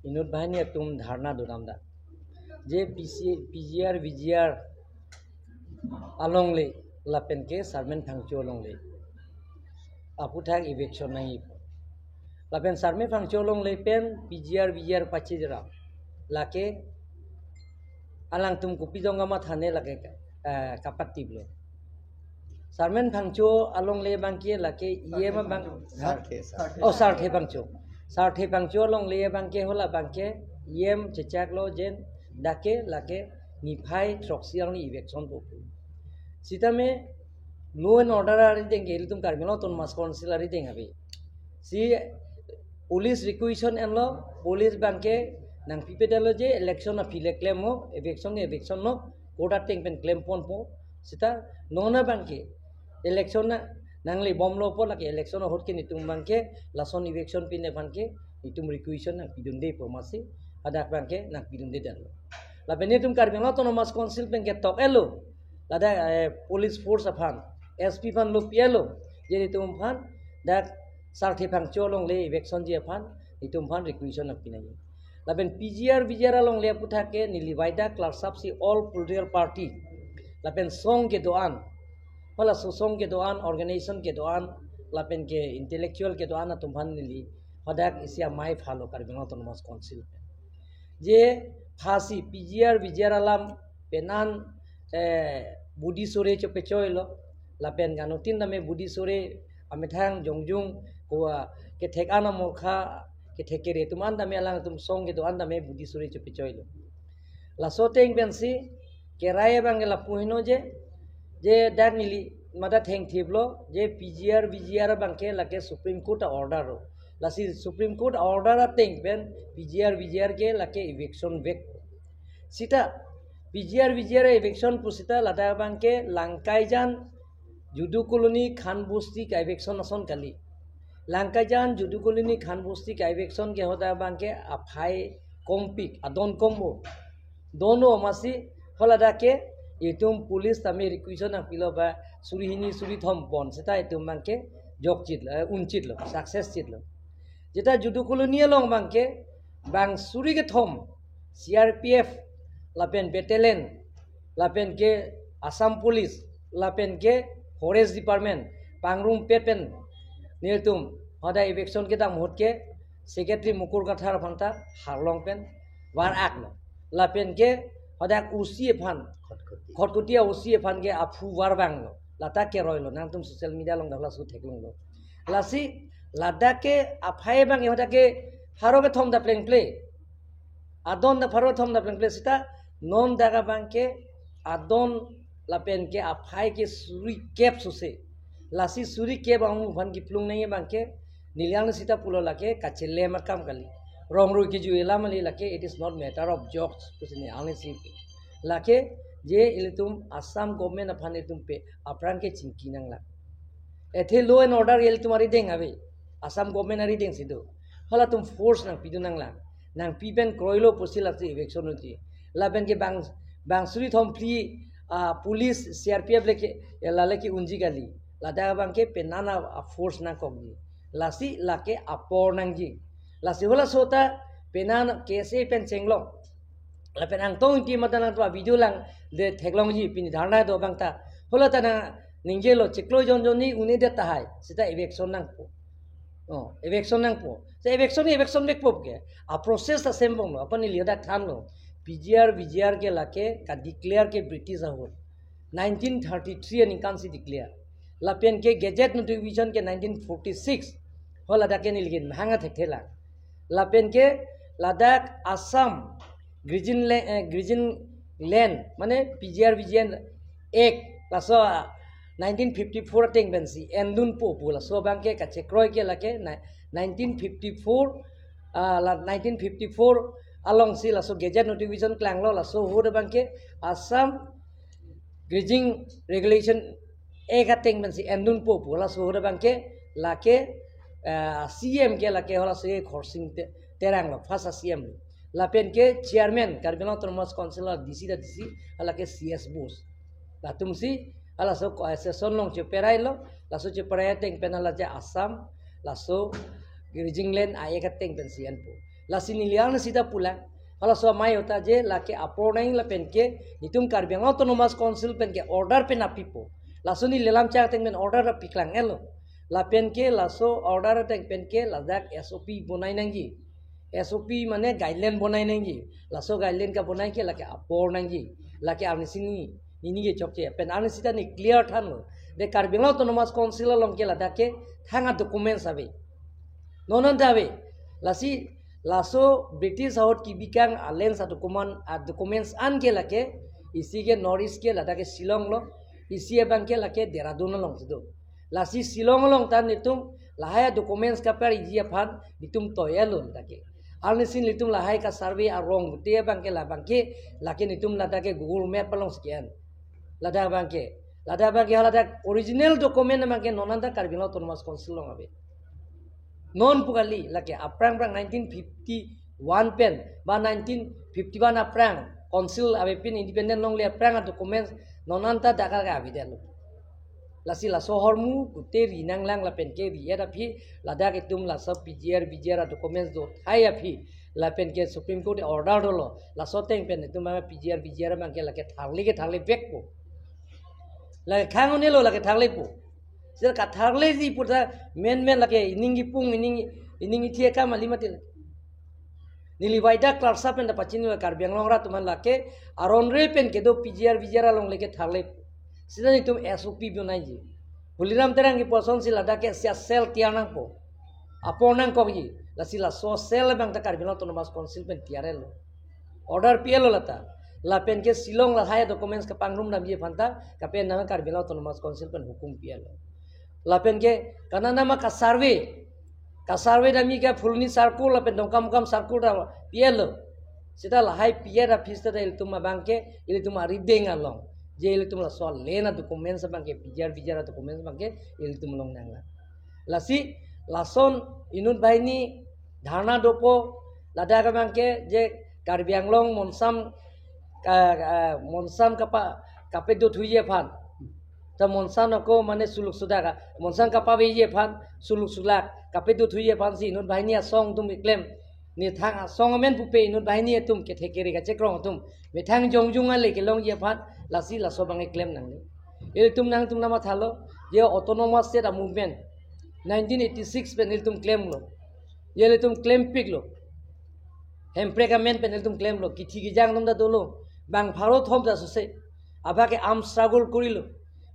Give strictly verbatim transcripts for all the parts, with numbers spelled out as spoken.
inut banghini atum dharna dodam dak. Je P C, P G R, V G R alongle lapen ke Sarmen Phangcho alongle aputhak eviction nangji. Lapen Sarmen Phangcho alongle pen P G R, V G R pachiram. Lake alangtum kopi jong kamathane lake, eh, kapatiplo. Sarmen Phangcho alongle abangke lake E M abang, ha? Sarthe, Sarthe. Oh, Sarthe Phangcho. Sarthe Phangcho alongle abangke hala abangke E M chechaklo jen dak ke lake niphai throksi arni eviction po pu. Sitame law and order arideng ke ilitum Karbi Anglong Autonomous Council arideng ave. Si police requisition enlo, police abangke nangpipedetlo je election aphi le klemnon, eviction, eviction non, court ateng pen klemponpo. Sita non abangke election na nanglebomlo pu lake election ahut ke netum abangke lason eviction pine aphan ke netum requisition nangpidunde pu masi hadak abangke nangpidundedetlo. Lapen netum Karbi Anglong Autonomous Council pen ketok-etlo, ladak, eh, police force aphan, S P aphan lo pi-etlo, je netum aphan dak Sarthe Phangcho alongle eviction ji aphan netum aphan requisition nangpinangji. Lapen P G R, V G R alongle aputhak ke neli vaida clerk sahab si all political party lapen song kedo-an, hala so song kedo-an, organization kedo-an, lapen ke intellectual kedo-an atum aphan neli hadak isi amei phalo Karbi Anglong Autonomous Council pen. Je phasi P G R, V G R alam penan, eh, budi sore chopechoilo, lapen ganutin tame budi sore amethang jongjung ko, ah, kethek an amorkha, kethek kere atum an tame alangtum song kedo-an tame budi sore chopechoilo. Laso ateng pensi kerai abangke lapu heno je, je dak neli mada thengthiplo je P G R, V G R abangke lake Supreme Court a-order lo. Lasi Supreme Court a-order ateng pen P G R, V G R ke lake eviction vek. Sita P G R, V G R eviction pusita ladak abangke Langkaijan, Judu Colony, Khan Bosti ka-eviction ason kali. Langkaijan, Judu Colony, Khan Bosti ka-eviction ke hadak abangke aphai kompik, adon kombo. Dono masi haladak ke itum police tame requisition nangpilo ba suri hini suri thom pon sita itum abangke jokchit, eh, unchitlo, success chitlo. Jeta Judu Colony along abangke bang suri kethom C R P F lapen battalion lapen ke Assam Police lapen ke Forest Department pangrumpet pen nelitum hadak eviction kedam ahut ke Secretary Mukul Kathar aphanta harlong pen var-aklo. Lapen ke hadak O C aphan, Khatkhati. Khatkhati O C aphan ke aphu var vanglo. Lata keroilo, nangtum social media along dak laso theklonglo. Lasi ladak ke aphai abang hadak ke pharo kethom ta plengple. Adon ta pharo kethom ta plengple sita non dak abangke adon lapen ke aphai ke suri kep sose. Lasi suri kep amu aphan kiplung nangji abangke neli ang sita pulo lake kachelem akam kali. Rongrui kejui alam kali lake, it is not matter of jokes pusi neli ang si. Lake je ilitum Assam government aphan ilitum pe apran ke chingki nanglang. Athe law and order ilitum arideng ave. Assam government arideng si do. Halatum force nangpidun nanglang. Nangpi pen kroilo pusi lasi eviction unji. Lapen ke bang, bang suri thom phli, ah, police, C R P F lake, eh, la lake unji kali. Ladak abangke penan a-force nangkokji. Lasi lake apor nangji. Lasi halaso ta penan K S A pen chenglok. Lapen Angtong Ingti mata nangtum a-video lang de theklongji pini dharna do abang ta. Hala ta nangningje lo chiklo jon jon ni un-edet tahai. Sita eviction nangpo. Oh, eviction nangpo. Se eviction ni eviction vekpo ke. A-process ta same bom lo. Apot neli hadak thanlo. P G R, V G R ke lake ka-declare ke British ahut. Nineteen thirty-three aningkan si declare. Lapen ke gazette notification ke nineteen forty-six. Haladak ke neli ke hanga thekthelang. Lapen ke ladak Assam Grazing La-, eh, Grazing Land, mane P G R V G R Act, laso, ah, nineteen fifty-four ateng pensi endunpo pu laso abangke kachekroi ke lake ni-, nineteen fifty-four, ah, la nineteen fifty-four alongsi laso gazette notification klanglo, laso ahut abangke Assam Grazing Regulation Act ateng pensi endunpo pu laso ahut abangke lake, eh, C M ke lake halaso Khorsing Te-, Terang lo, first C M lo. Lapen ke chairman Karbi Anglong Autonomous Council D C ta D C, lake C S Bose. Latumsi halaso ko-, eh, session along cheperailo, laso cheperai ateng pen hala je Assam, laso Grazing Land Act ateng pensi enpo. Lasi neli arni sita pulang. Halaso amei ahut ta je lake apor nangji lapen ke netum Karbi Anglong Autonomous Council pen ke order pen apipo. Laso neli lam chak ateng pen order apiklang-etlo. Lapen ke laso order ateng pen ke ladak S O P bonai nangji. S O P mane guideline bonai nangji. Laso guideline kabonai ke lake apor nangji. Lake arnisi neli, neli ke chokche. Pen arni sita neli clear thanlo. De Karbi Anglong Autonomous Council along ke ladak ke thang a-documents ave. Non an ta ave. Lasi laso British ahut kebikang a-lands a-document, a-documents an ke lake, isi ke North East ke ladak ke Shillong lo, isi abang ke lake Dehradun alongsi do. Lasi Shillong along ta netum lahai a-documents kapariji aphan netum toi-etlo ladak ke. Arnisi netum lahai ka-survey arong pute abang ke labang ke, lake netum ladak ke Google Map alongsi ke-en. Ladak abang ke. Ladak abang ke, ladak original document abang ke non an ta Karbi Anglong Autonomous Council along ave. Non pu kali, lake aphrang phrang nineteen fifty-one pen, ba nineteen fifty-one aphrang, council avepin independent longle aphrang a-documents non an ta dak ke avedetlo. Lasi laso ahormu pute ri nanglang lapen ke ri-et aphi, ladak itum laso P G R, V G R a-documents do thai aphi, lapen ke Supreme Court order dolo, laso ateng pen itum abang P G R, V G R abang ke lake tharle ke tharle vekpo. Lake khang un-elo lake tharlepo. Seta katharleji pu ta menmen lake ining kipung, ining, ining ithi akam kali mati. Neli waida klarsa pen ta pachini la Karbi Anglong arat atum aphan lake aron re pen kedo P G R V G R along lake tharle. Seta netum S O P bonaiji. Tuliram Terang kepusonsi ladak ke sia cell tiyar nangpo. Apor nangkokji. Lasi laso cell abang ta Karbi Anglong Autonomous Council pen tiyar-etlo. Order pi-etlo lata. Lapen ke Shillong lahai documents kapangrum damji aphan ta, kapen nama Karbi Anglong Autonomous Council pen hukum pi-etlo. Lapen ke kananama ka-survey, ka-survey damji ke Phuloni circle lapen Dongkamukam circle ta pi-etlo. Seta lahai pi-et aphi seta ilitum abang ke, ilitum arideng along. Je ilitum laso a-land a-documents abang ke, P G R, V G R a-documents abang ke, ilitum along nanglang. Lasi, lason inut banghini dharna dopo, ladak abang ke je Karbi Anglong monsam, ka, ka, monsam kapa, kapedo thuji aphan. Ta monsam ako mane suluk sudak, monsam kapaveji aphan, suluk sulak, kapedo thuji aphansi inut banghini asong atum keklem. Methang asong amen pupe inut banghini atum kethe kere kachekrong atum. Methang jongjung ale kelongji aphan, lasi laso abang keklem nangne. Ilitum nangtum namathalo, je Autonomous State a-movement, nineteen eighty-six pen ilitum klemlo. Je ilitum klempiklo. Hemprek amen pen ilitum klemlo. Kithi kejang atum ta dolo. Bang pharo thom ta suse. Abang ke arm struggle korilo.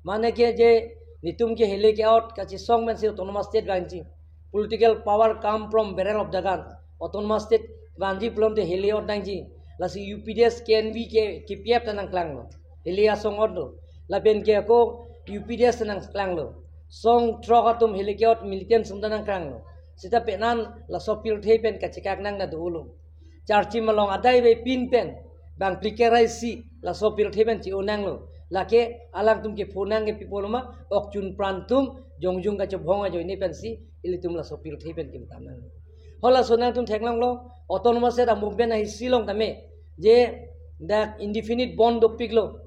Mane ke je netum ke heli ke-ot kachesong pensi Autonomous State vangji. Political power come from barrel of the gun. Autonomous State vangji pulote heli ot nangji. Lasi U P D S, K N V ke, K P F ta nangklanglo. Heli asong ot do. Lapen ke ako U P D S ta nangklanglo. Song throk atum heli ke-ot militant atum ta nangklanglo. Seta penan laso pirthe pen kachekak nang na dolo. Charchim along adai avepin pen, bang phlikeraisi, laso pirthe pen chi-o nanglo. Lake alangtum kepho nang ke pi pulo ma, okchun pran atum, jongjung kachobhong ajoine pensi, ilitum laso pirthe pen kimtam nanglo. Halaso nangtum theklonglo, Autonomous State a-movement ahi Shillong tame, je dak indefinite bandh dopiklo.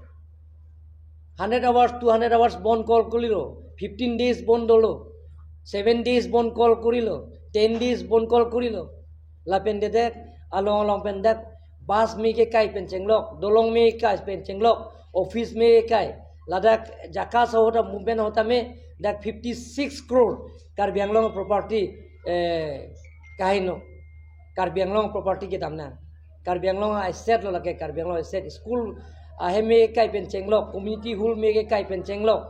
Hundred hours, two hundred hours bandh call korilo, fifteen days bandh dolo, seven days bandh call korilo, ten days bandh call korilo. Lapen de dak along along pen dak bus me kekai pen chenglok, dolong me kekai pen chenglok, office me kekai. Ladak JACAS ahut a-movement ahut tame dak fifty-six crore Karbi Anglong property, eh, kaheno. Karbi Anglong property kedam nang. Karbi Anglong a-asset lo lake, Karbi Anglong asset, school ahem me kekai pen chenglok, community hall me kekai pen chenglok,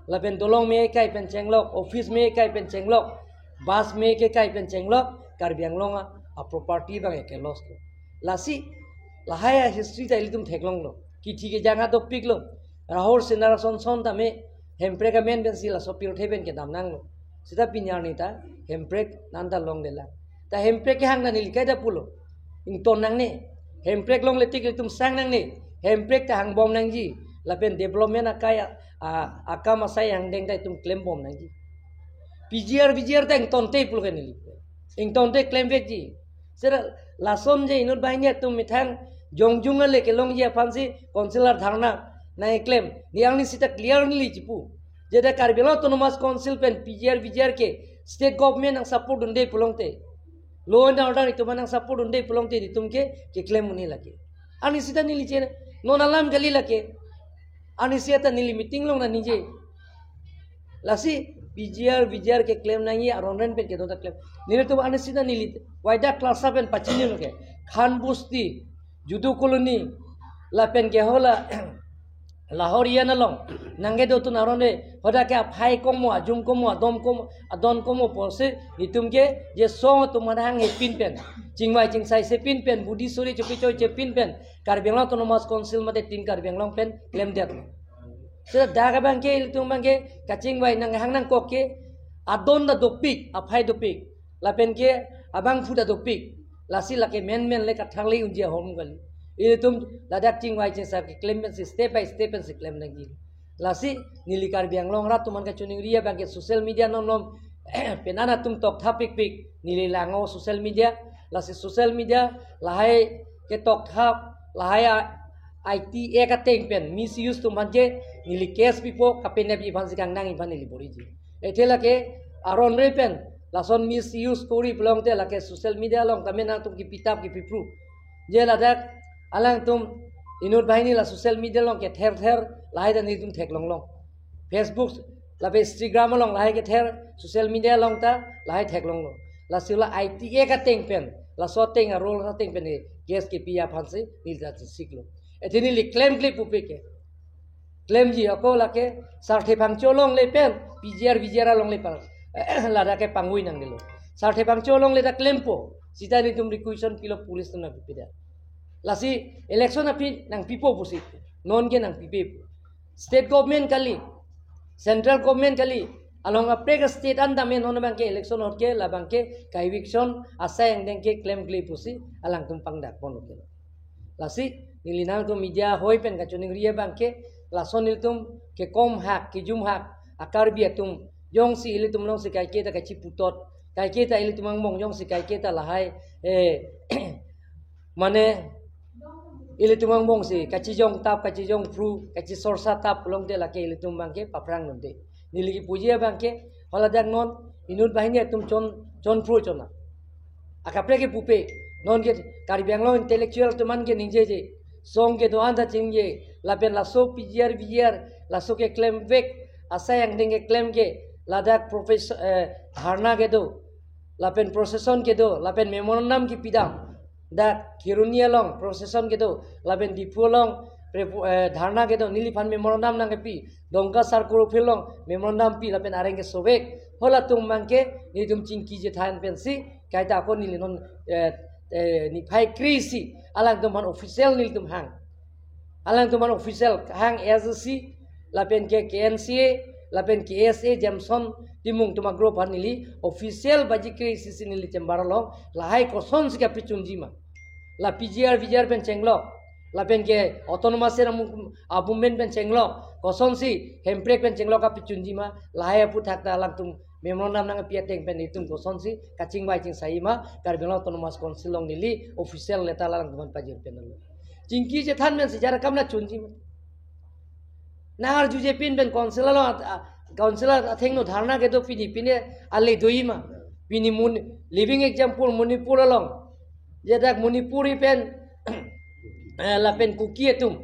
lapen dolong me kekai pen chenglok, office me kekai pen chenglok, bus me kekai pen chenglok, Karbi Anglong a, a-property abang ke loss lo. Lasi, lahai a-history ta ilitum theklonglo. Kithi kejang ta dopiklo. Rahul Singh Rajnath Singh tame, Hemprek amen pensi laso pirthe pen kedam nanglo. Seta pini arni ta, Hemprek nanta longlelang. Ta Hemprek kehang ta neli kaita pulo. Ington nangne. Hemprek longle tik ilitum sang nangne. Hemprek ta hangbom nangji. Lapen development akai a, a, akam asai angdeng ta itum klembom nangji. P G R, V G R ta ingtonte pulo ke neli. Ingtonte klemvekji. Seta lason je inut banghini atum methang jongjung ale kelongji aphansi council adharna nangklem. Neli arni sita clear neli chipu. Je dak Karbi Anglong Autonomous Council pen P G R, V G R ke state government nangsupport dunde pulote, Law and order itum aphan nang support un-e pulote itum ke keklem un-e lake. Arnisi ta neli chen, non alam kali lake. Arnisi ta neli meeting along nangji. Lasi P G R, V G R keklem nangji aron ren pen kedo ta klem. Nelitum arnisi ta neli waidak klasa pen pachini lo ke. Khan Bosti, Judu Colony, lapen ke hala Lahorian along nangkedotun aron pen, hadak ke aphai komo, ajum komo, adom komo, adon komo pusi itum ke je song atum aphan hanghe pin pen, chingvai chingsai se pin pen, budi suri chopi choi che pin pen, Karbi Anglong Autonomous Council mate Team Karbi Anglong pen klemdet. Seta dak abang ke ilitum abang ke kachingvai nanghang nangkok ke adon ta dopik, aphai dopik, lapen ke abangphu ta dopik. Lasi lake menmen le kathangle unji ahormu kali. Ilitum ladak chingvai chingsai keklem pensi step by step pensi klem nangji. Lasi neli Karbi Anglong arat atum aphan kachiningri abang ke social media nomnom penan atum tokthap pikpik, neli langnon social media. Lasi social media lahai ketokthap, lahai a-, I T Act ateng pen misuse atum aphan ke neli case pipo, kapenap aphansi kangnang aphan neli boriji. Athe lake aron ren pen lason misuse kori pulote lake social media along tame nangtum kipi tap kipi pru. Je ladak alangtum inut banghini la social media along kether ther lahai ta nelitum theklong long. Facebook lapen Instagram along lahai kether, social media along ta lahai theklong long. Lasi la I T Act ateng pen, laso ateng a-rule ateng pen case kepi aphansi neli ta siklo. Athe neli klemkle pupe ke. Klemji ako lake Sarthe Phangcho alongle pen P G R V G R alongle pen ladak ke pangvoi nangnelo. Sarthe Phangcho alongle ta klempo. Seta nelitum requisition pilo police atum nangpipedet. Lasi election aphi nangpipo pusi. Non ke nangpipe. State government kali, central government kali, along kaprek state an tame non abang ke election ahut ke labang ke ka-eviction asai angdeng ke klemkle pusi alangtum pangdak pon lo ke. Lasi neli nangtum media hoi pen kachiningri abang ke lason nelitum kekom hak, kejum hak a-Karbi atum jongsi ilitum alongsi kaike ta kachiputot, kaike ta ilitum angbong jongsi kaike ta lahai, eh, mane ilitum angbongsi kachijong tap, kachijong pru, kachisorsa tap pulote lake ilitum abang ke paphrang nonte. Neli kipuji abang ke, haladak non inut banghini atum chon, chon pru chona. Akaprek ke pupe, non ke Karbi Anglong intellectual atum aphan ke ningjeje. Song kedo-an ta chingje, lapen laso P G R V G R, laso keklemvek asai angdeng keklem ke, ladak profes-, eh, dharna kedo, lapen procession kedo, lapen memorandum kepidam. Dak Kheroni along procession kedo, lapen Diphu along prepo-, eh, dharna kedo, neliphan memorandum nangkepi, Dongka Circle Office along memorandum pi, lapen areng kesovek, halatum abang ke nelitum chingki chethan pensi, kaita ako neli non, eh, eh, niphai kre-isi alangtum aphan official nelitum hang. Alangtum aphan official hang A S D C, lapen ke K N C A, lapen K S A Jameson Timung atum a-group aphan neli official baji kre-isi si neli chamber along lahai kosonsi kapachunji ma. La P G R V G R pen chenglok, lapen ke autonomous state amu-, a-movement pen chenglok, kosonsi hemprek pen chenglok kapachunji ma, lahai aphuthak ta alangtum memorandum nangpi ateng pen itum kosonsi kachingvai chingsai ma, Karbi Anglong Autonomous Council along neli official letter alangtum aphan pajir pen lo. Chingki chethan pensi jara kam la chunji ma. Nang arjuje pin pen council along at-, a, council athengno dharna kedo pini, pini ale doji ma. Pini mun, living example Manipur along. Jedak Manipuri pen, eh, lapen Kuki atum,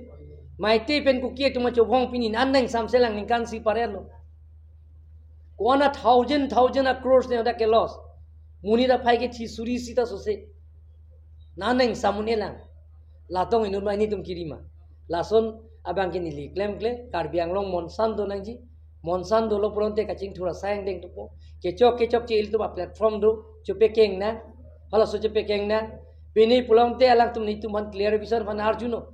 Meitei pen Kuki atum achobong pini an nangsamselang ningkan isi parlo. Ko-an a thousand, thousand a crores ne dak ke loss. Monit aphai kethi suri sita sose. Nang nangsam un-elang. Latum inut banghini atum kiri ma. Lason abang ke neli klemkle, Karbi Anglong monsan do nangji. Monsan dolo pulote kachingthur asai angdeng dopo. Kechok kechokche ilitum a-platform do, chepekeng nang. Halaso chepekeng nang. Pini pulote alangtum nelitum aphan clarification aphan arjunon.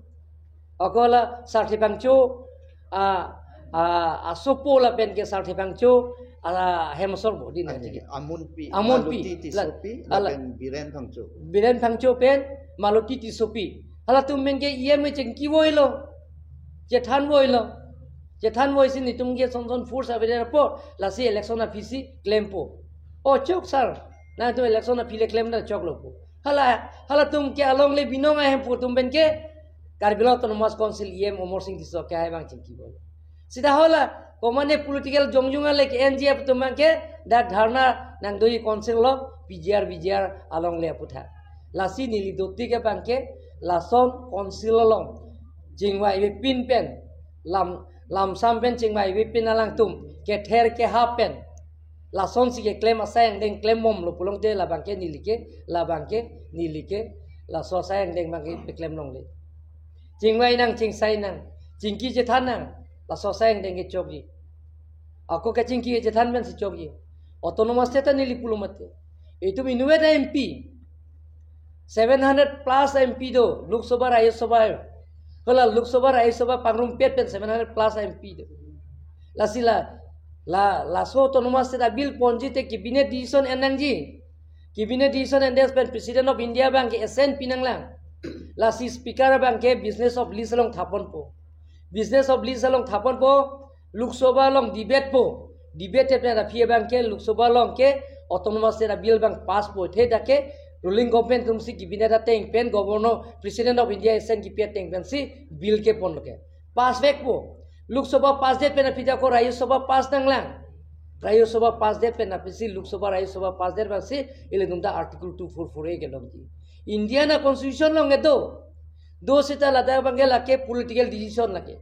Ako la Sarthe Phangcho, a, a, asopo lapen ke Sarthe Phangcho, a, hemsor bodi na. Ani, Amonpi, Amonpi. Maluti La, Tissopi, ala, lapen Biren Phangcho. Biren Phangcho pen Maluti Tissopi. Halatum pen ke E M chingki voilo. Chethan voilo. Chethan voisi nelitum ke son son force avedet apot, lasi election aphi si klempo. O chok sir, nangtum election aphi le klemdet choklo pu. Hala, halatum ke alongle binong ahemphu atum pen ke, Karbi Anglong Autonomous Council E M Amarsing Tisso ke hai abang chingki bol. Seta hala, komane political jongjong ale ke N G F atum abang ke, dak dharna nangdoji council along, P G R, V G R alongle aphuthak. Lasi neli dotik abangke lason council along chingvai vepin pen, lam, lamsam pen chingvai vepin alangtum kether kehap pen lasonsi keklem asai angdeng klembomlo pulote labangke neli ke, labangke neli ke laso asai angdeng abangke peklem longle. Chingvai nang, chingsai nang, chingki chethan nang, laso asai angdeng kechokji. Ako kachingki kachethan pensi chokji. Autonomous State ta neli pulo mate. Itum inutvet M P, seven hundred plus M P do, Lok Sabha, Rajya Sabha. Hala Lok Sabha, Rajya Sabha pangrumpet pen seven hundred plus M P do. Lasi la, la, laso Autonomous State a-bill ponji te cabinet decision en nangji. Cabinet decision endet pen President of India abangke assent pi nanglang. Lasi Speaker abangke business of list along thaponpo. Business of list along thaponpo, Lok Sabha along debate po. Debate pen aphi abangke Lok Sabha along ke Autonomous State a-bill abang pass po. The dak ke ruling government atumsi cabinet ateng pen Governor, President of India assent kipi ateng pensi bill keponlo ke. Pass vekpo. Lok Sabha pass det pen aphi dak ko Rajya Sabha pass nanglang. Rajya Sabha pass det pen aphisi Lok Sabha, Rajya Sabha pass det pensi ilitum ta Article two four four A kelongji. Indian a-constitution along kedo. Do seta ladak abangke lake political decision lake.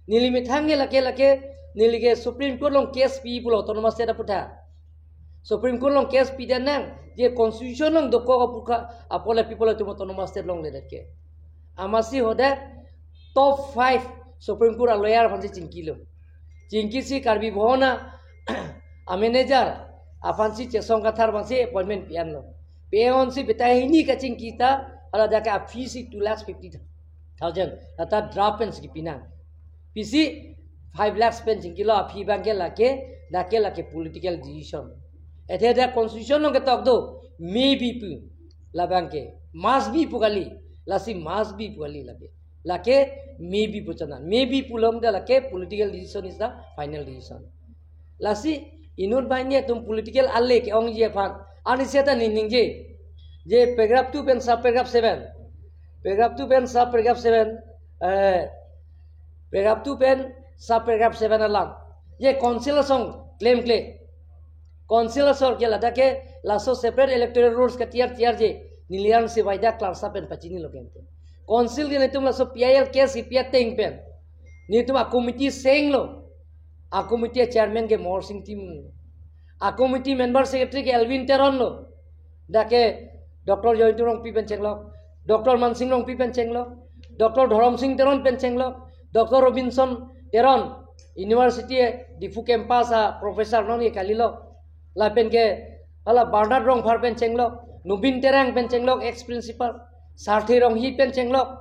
Neli methang ke lake, lake, neli ke Supreme Court along case pi pulo Autonomous State aphuthak. Supreme Court along case pi den nang, je constitution along dokok aphuthak, apot le pi pulo itum Autonomous State longledet ke. Amatsi hadak top five Supreme Court a-lawyer aphansi chingkilo. Chingkisi Karbi Bhawan a, a-manager aphansi Chesong Kathar aphansi appointment pi-anlo. Pi-ansi betai hini kachingki ta, hala dak ke a-fee si two lakhs fifty thousand. Lata draft pensi kipi nang. Pisi five lakhs pen chingkilo, aphi abangke lake, dak ke lake political decision. Athe dak constitution along ketok do, maybe pu, labangke must be pu kali, lasi must be pu kali lake. Lake maybe pu chana. Maybe pu longda lake political decision is the final decision. Lasi inut banghini atum political ale ke-ongji aphan. Ani seta ningje. Je paragraph two pen sub paragraph seven. Paragraph two pen sub paragraph seven. Eh, paragraph two pen sub paragraph seven alam. Je council asong klemkle. Council asong ke ladak ke laso separate electoral rules ketiar tiarje. Nelian si waida klarsa pen pachinilo kente. Council ke netum laso P I L case kipi ateng pen netum a-committee senglo. A-committee chairman ke Morsing Timung. A-committee member secretary ke Elwin Teron lo. Dak ke Doctor Joyinto Rongpi pen chenglok, Doctor Mansing Rongpi pen chenglok, Doctor Dhorom Sing Teron pen chenglok, Doctor Robinson Teron, University Diphu campus a-professor non ke kalilo. Lapen ke hala Bernard Rongphar pen chenglok, Nobin Terang pen chenglok, ex principal, Sarthe Ronghi pen chenglok,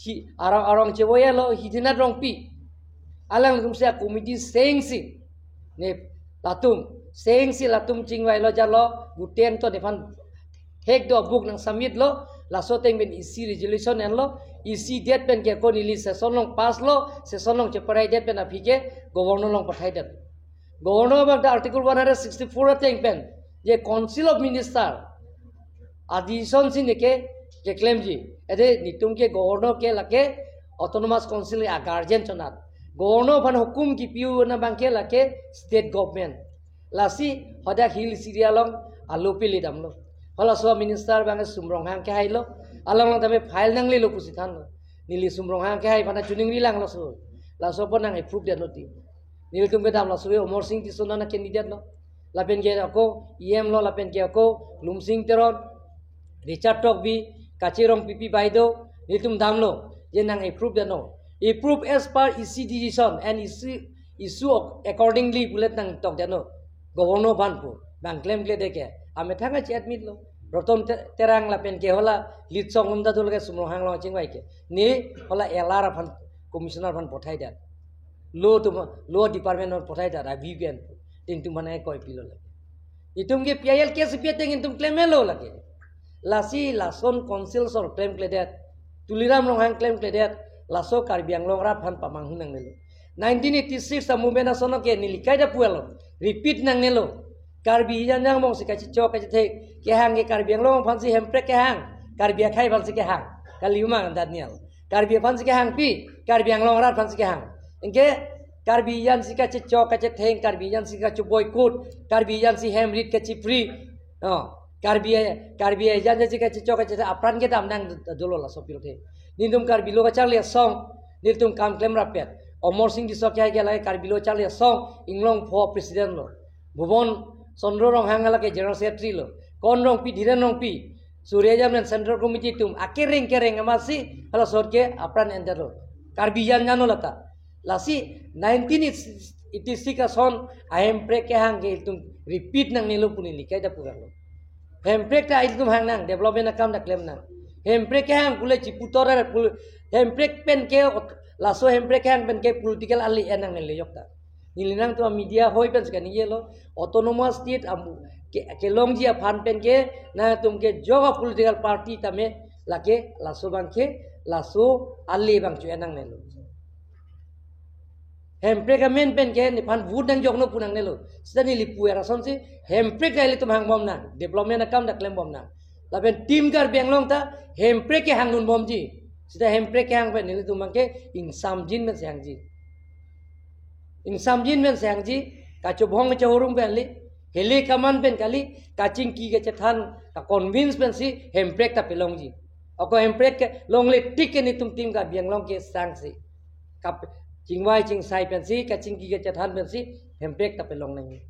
Hi, arong, arong chevoya lo, Hidinath Rongpi. Alangtum si a-committee sengsi. Ne latum, sengsi latum chingvailo jalo, guten to nephan thek do book nang submit lo, laso ateng pen E C resolution enlo, E C det pen ke ko neli session along pass lo, session along cheparai det pen aphi ke governor along pathai det. Governor abang ta Article one hundred sixty-four ateng pen, je Council of Minister a-decision si neke keklemji. Athe netum ke governor ke lake Autonomous Council a-guardian chonat. Governor aphan hukum kipi-un abang ke lake state government. Lasi hadak hills area along alo pili damlo. Halaso minister abang Sum Ronghang kehailo. Along along tame file nanglelo pusi thanlo. Neli Sum Ronghang kehai aphan ta chuningri langlo so. Laso apot nang approve det noti. Nelitum kedam laso Amarsing Tisso nana candidate lo. Lapen ke ako E M lo, lapen ke ako Lumsing Teron, Richard Tokbi, Kache Rongpipi baideo, nelitum damlo, je nang approve det non. Approve as per E C decision and issue, issue accordingly pulet nangtok det non. Governor aphan pu, bang klemkledet ke. Amethang achi admit lo. Roton Te-, Terang lapen ke hala, Litsong Lumda dul ke Sum Ronghang along chingvai ke. Ne hala L R aphan, commissioner aphan pathai det. Law atum, law department along pathai det, a V P N. Tin tum mana koi pilo lake. Itum ke P I L case pi ateng itum klemlo lake. Lasi lason council asong klemkledet. Tuliram Ronghang klemkledet. Laso Karbi Anglong arat aphan pamanghun nanglelo. Nineteen eighty-six a-movement ason ke neli kaita pulo. Repeat nanglelo. Karbi jan jang mong si kachichok kachithek. Kehang ke Karbi Anglong aphansi Hemprek kehang. Karbi akhei aphansi kehang. Kali ma Daniel. Karbi aphansi kehang pi, Karbi Anglong arat aphansi kehang. Anke Karbi jan si kachichok kachitheng, Karbi jan si kachiboycott, Karbi jan si hem rit kachipri. Oh, Karbi, Karbi ajan jaji kachechok kachethak apran kedam nang dolo laso pirthe. Nelitum Karbi lo kacharli asong, nelitum kam klem rapet. Amarsing Tisso ke hai ke lake Karbi lo charli asong, Inglong pho president lo. Bhuban Chandra Ronghang lake general secretary lo. Kon Rongpi, Dhiren Rongpi, Surya Jamnen Central Committee atum, akereng kereng amatsi, hala sot ke apran enter lo. Karbi jan jano lata. Lasi nineteen eighty-six ason ahemprek kehang ke itum repeat nangnelo pu neli kaita puranlo. Hemprek ta itum hang nang, development akam ta klem nang. Hemprek kehang pule chiputor pule, hemprek pen ke ot-, laso hemprek kehang pen ke political ali en nangnelo jokta. Neli nangtum media hoi pen sika ningje lo, autonomous state amu ke, kelongji aphan pen ke nangtum ke joga political party tame lake laso abang ke laso ali abang chu en nangnelo. Hemprek amen pen ke nephan vote nangjokno pu nangnelo. Seta neli pu-er asonsi hemprek ta ilitum hangbom nang, development akam ta klembom nang. Lapen Team Karbi Anglong ta hemprek kehang dunbomji. Seta hemprek kehang pen nelitum abang ke ingsamjin pensi hangji. Ingsamjin pensi hangji, kachobhong kachohurung pen kali, hele kaman pen kali, kachingki kachethan, ka-convince pensi hemprek ta pelongji. Ako hemprek ke longle tik ke nelitum Team Karbi Anglong ke sangsi. Kap-, chingvai chingsai pensi, kachingki kachethan pensi, hemprek ta pelong nangji.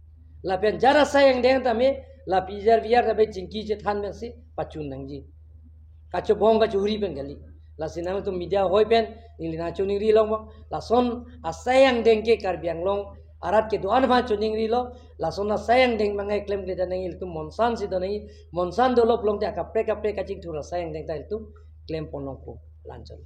Lapen jar asai angdeng tame, la pijar pijar tame chingki chethan pensi, pachun nangji. Kachobhong kachohuri pen kali. Lasi nangtum media hoi pen, neli nangchiningri longbom. Lason asai angdeng ke Karbi Anglong arat kedo-an aphan chiningrilo. Lason asai angdeng mangai klemkle ta nang ilitum monsan si do nang, monsan dolo pulote akaprek kaprek kachingthur asai angdeng ta ilitum klempon longpo. Lanchon.